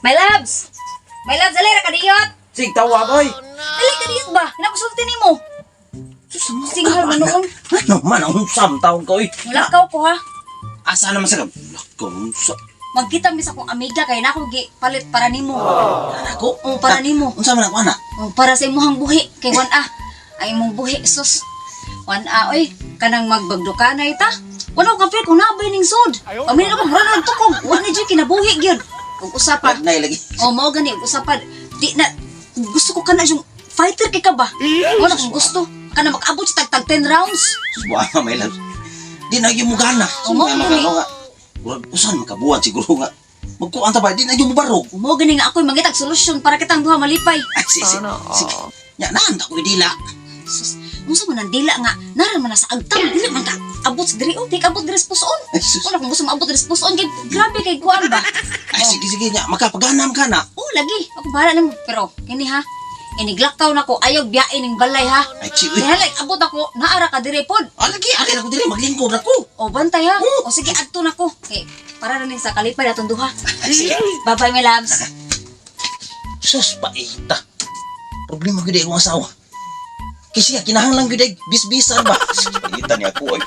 My loves! My loves, dali ra kadiyot! Sig tawa boy. Dali kadiyot ba? Nakusulti nimo. Singhal man noon. Ano man ang unsam taon ko oy. Mulakaw ko ha. Asa naman sa lakaw unsa? Magkita mi sa akong amiga kay nako gi palit para nimo. Ako? Oh, para nimo. Unsa man ako ana? Oh, para sa imong buhi kay 1A. Ay imong buhi sus. 1A oy, kanang magbagdukanay ta. Wala ko kapil kung nabay ning sud. Paminyo ko mura nang tukog. Wa ni jud kinabuhi gyud. Ug usa pa. Lagnay lagi. Oh, mao gani ug usa pa di na gusto ko kana yung fighter kay ka ba? Wala kong gusto. Kana makaabot sa tagtag 10 rounds. Sus buha may loves. Di na gyud mo gana. Oh, mao gani. nga. Murag usan makabuhat siguro nga. Magkuan ta ba di na gyud mo barog. Mao gani nga ako'y mangitag solusyon para kitang duha malipay. Ay si si. Sige. Nya naan ta ko dila. Sus, unsa man ang dila nga naran man na sa agtang dili man ka abot sa diri oh, di ka abot diri sa puson. Ay sus. Wala kung gusto maabot diri sa puson kay grabe kay kuan ba. Ay sige sige nya makapaganam ka na. Oh, lagi. Ako bahala nimo pero kini ha. Iniglakaw na ko ayaw biyain ning balay ha. Ay chi uy. Kaya like abot ako naara ka diri pod. Ah, lagi ari ako diri maglingkod ako. O bantay ha. O sige adto na ko. Kay para na ning sa kalipay atong duha. Ay sige. Bye bye my loves. Sus paita. Problema gyud akong asawa. Kay siya kinahanglan gyud ay bisbisan ba. Sus paita niya ako ay.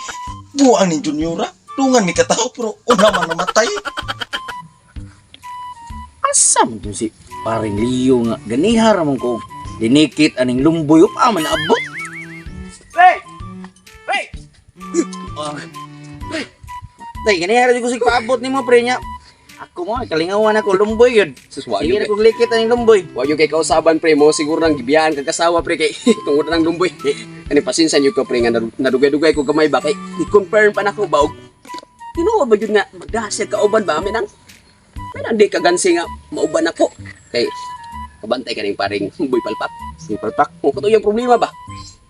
Buang ni Juniora. Dungan mi katawo pero una man namatay. Asa man to si paring Leo nga ganiha ra man ko dinikit aning lumboy up man abot. Pre! Pre! Ah. Pre, ganiha ra jud ko sig paabot nimo pre nya. Ako mo kalingawan ako lumboy yun. Sus, wa Sige yun na kog likit aning lumboy. Wa yung kay kausaban pre mo siguro nang gibiyaan kag kasawa pre kay tungod nang lumboy. Ani pasensya niyo ko pre nga nadugay-dugay ko gamay ba kay i-confirm pa nako ba og tinuod ba gyud nga magdasya kauban ba amin ang Pero di ka gansi nga mauban ako kay kabantay ka ning paring boy palpak. Si palpak Mo kato yung problema ba?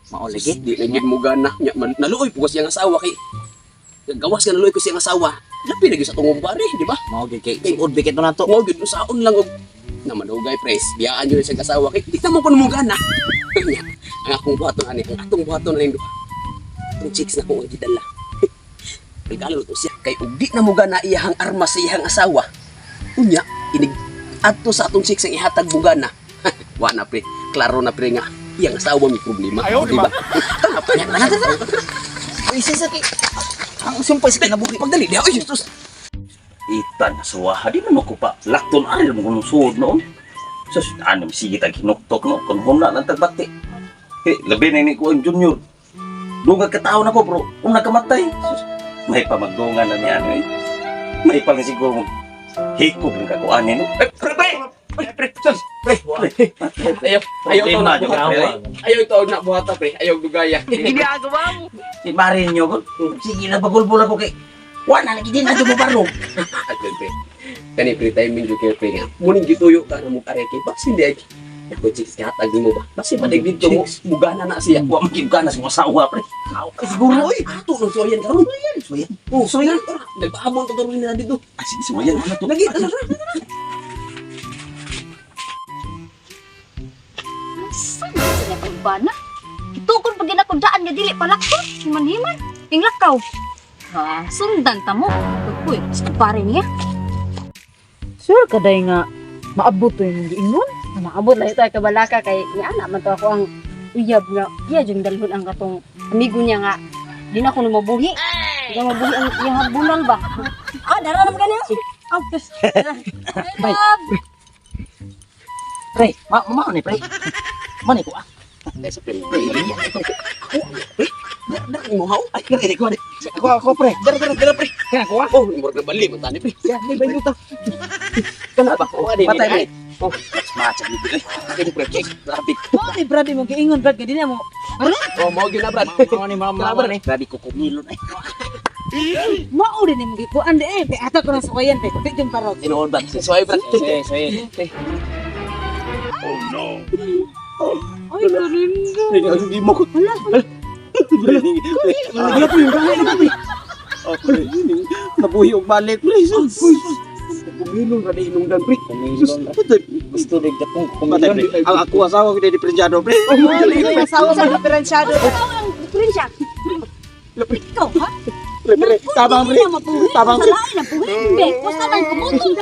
mao lagi. Di na gyud mo gana nya naluoy po ko siyang asawa kay gawas ka naluoy ko siyang asawa. Lapi na gyud sa tungong pare, di ba? Mao gyud kay suod bikit na to. Mo gyud usaon lang og na manugay pres. Biyaan yun siyang asawa kay di na mo kuno mo gana. Nya, ang akong buhaton ani, ang atong buhaton ani duha. Atong chicks na ko ang gidala. Regalo to siya kay ug di na mo gana iyahang armas sa iyahang asawa. Unya, inig adto sa atong chicks ang ihatag mo gana. Wa na pre, klaro na pre nga iyang asawa may problema. Ayaw, di ba? Tara, pre. Tara, tara, tara. Uy, sisa kay ang sumpay sa kinabuhi. Pagdali diha, oy, sus. Ita na suwaha di man ako pa. Lakton ari mo kung suod noon. Sus ano sige tag hinuktok no kun humna lang tagbati. Eh, labi na ni ko ang junior. Dunga kataon ako bro, una kamatay. Sus, may pamagdungan na niya ano eh. May pang siguro hikog ng kakuanin no. Eh, pre, pre! Pre, pre, sus, pre. Ayaw, ayaw to na buhat, pre. Ayaw to na buhata, pre. Ayaw dugaya. Si Marinho ko. Sige na bagulbol ako kay. Wala lagi din na mo barog. Ay, pre. Kani pre timing jud kay pre nga. Muning gituyo ka na mo pare kay basin di ay. Ako chicks ka tag mo ba? Basin pa dito mo mugana na siya. Wa man gid na sa asawa pre. Siguro oy. Ato nang suwayan karon. Suwayan. Oh, suwayan. Nagpaabon to karon na dito. Ah, sige, suwayan na to. Lagi tara tara. Saan man sila pagbana? Itukon pag ginako daan nga dili palakton. Himan-himan. Inglakaw. Ha, sundan ta mo. Uy, sa pare niya. Sure ka day nga maabot to yung giingon. Maabot lang ito ay kabalaka kay niya na man to ako ang uyab nga iya jung dalhon ang katong amigo niya nga di na ko na mabuhi. Di na mabuhi ang iyang bunal ba. Ah, dara naman gani. Oh, sus. Bye. Pre, ma ma ni pre. Mani ko ah. Dai sa pre. Pre, ako pre. Dar mo haw. Ay, kare ko ni. Ako ako pre. Dara dara dara pre. Kaya ko ako murag na bali man tani pre. Ya, may bayo ta. Kana ba? Oh, adi Patay pre. Oh, Match ni pre. kini pre. Chicks, grabe. Mao ni brad mo giingon brad kay di na mo. Oh, mao gyud na brad. Mao ni mama Grabe ni. Grabe ko kumilon ay. Mao din mo gikuan di eh. Ata ko na sukayan te. Di jung tarog. Tinuod ba? Suway brad. Sige, sige. Ay, karindo. Hindi mo ko. Wala po yung gaya na pre. Nabuhi og balik pre. Sus. Kumilon ra di inungdan pre. Kumilon. Gusto rin akong Patay kumilon. pre. Ang ako asawa ko diferensyado pre. Ay, asawa mo diferensyado. Ikaw ang diferensya. Ikaw, ha? Pre, pre. Tabang pre. Hindi na mabuhi. Tabang Sa pre. lain ang buhi. Be, basta nang kumutol.